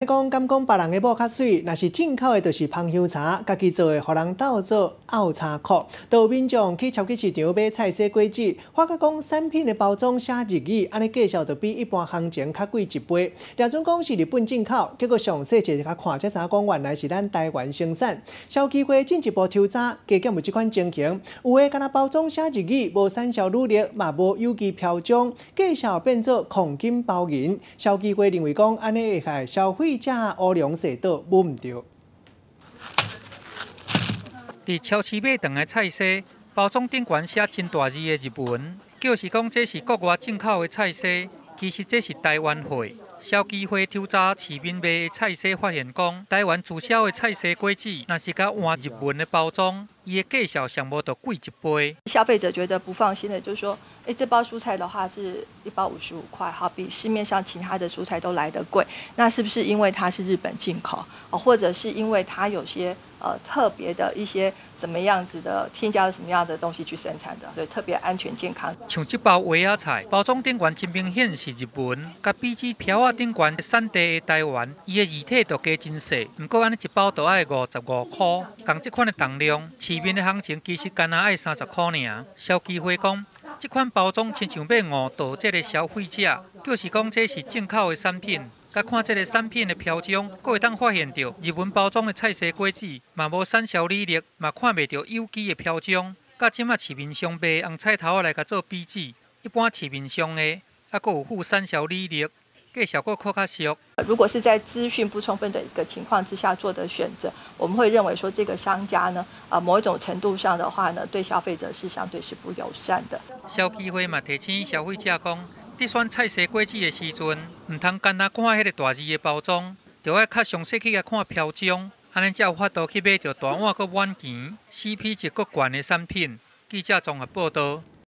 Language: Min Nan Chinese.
講敢講別人的某較媠，若是進口的，就是芳香茶，家己做的，予人鬥做漚茶殼。都有民眾去超級市場買菜蔬果子，發覺講產品的包裝寫日語，按呢價數就比一般行情較貴一倍。掠準講是日本進口，結果詳細一下看，才知影講原來是咱台灣生產。消基會進一步抽查，加檢有這款情形，有的干焦包裝寫日語，無產銷履歷，嘛無有機標章，價數變做控金包銀。消基會認為講，按呢會害消費者烏龍踅倒，摸毋著。佇超市買斷的菜蔬，包裝頂懸寫真大字的日文，就是講這是國外進口的菜蔬，其實這是台灣貨。消基會抽查市面賣的菜蔬，發現講台灣滯銷的菜蔬果子，若是共換日文的包裝，伊的價數上無就貴一倍。消費者覺得不放心的，就是說，欸，這包蔬菜的話是一包55塊，好，比市面上其他的蔬菜都來得貴。那是不是因為它是日本進口，或者是因為它有些特別的一些什麼樣子的添加了什麼樣的東西去生產的，所以特別安全健康。像這包萵仔菜，包裝頂懸真明顯是日文，佮比起標仔頂懸產地的台灣，伊的字體就加真細。毋過按呢一包就愛55塊，仝這款的重量，市面的行情其實干焦愛30塊爾。消基會講，這款包裝親像欲誤導這个消費者，就是講這是進口的產品。佮看這个產品的標章，閣會當發現著日文包裝的菜蔬果子，嘛無產銷履歷，嘛看袂著有機的標章。佮這馬市面上賣紅菜頭仔來共做比擬，一般市面上的，猶閣有附產銷履歷，價數閣較俗。如果是在資訊不充分的一個情況之下做的選擇，我們會認為說這個商家呢，啊某一種程度上的話呢，對消費者是相對是不友善的。消基會嘛提醒消費者講，佇選菜蔬果子的時陣，毋通干焦看彼个大字的包裝，著愛較詳細去共看標章，按呢才有法度去買著大碗閣滿錢、CP 值閣懸的產品。記者綜合報導。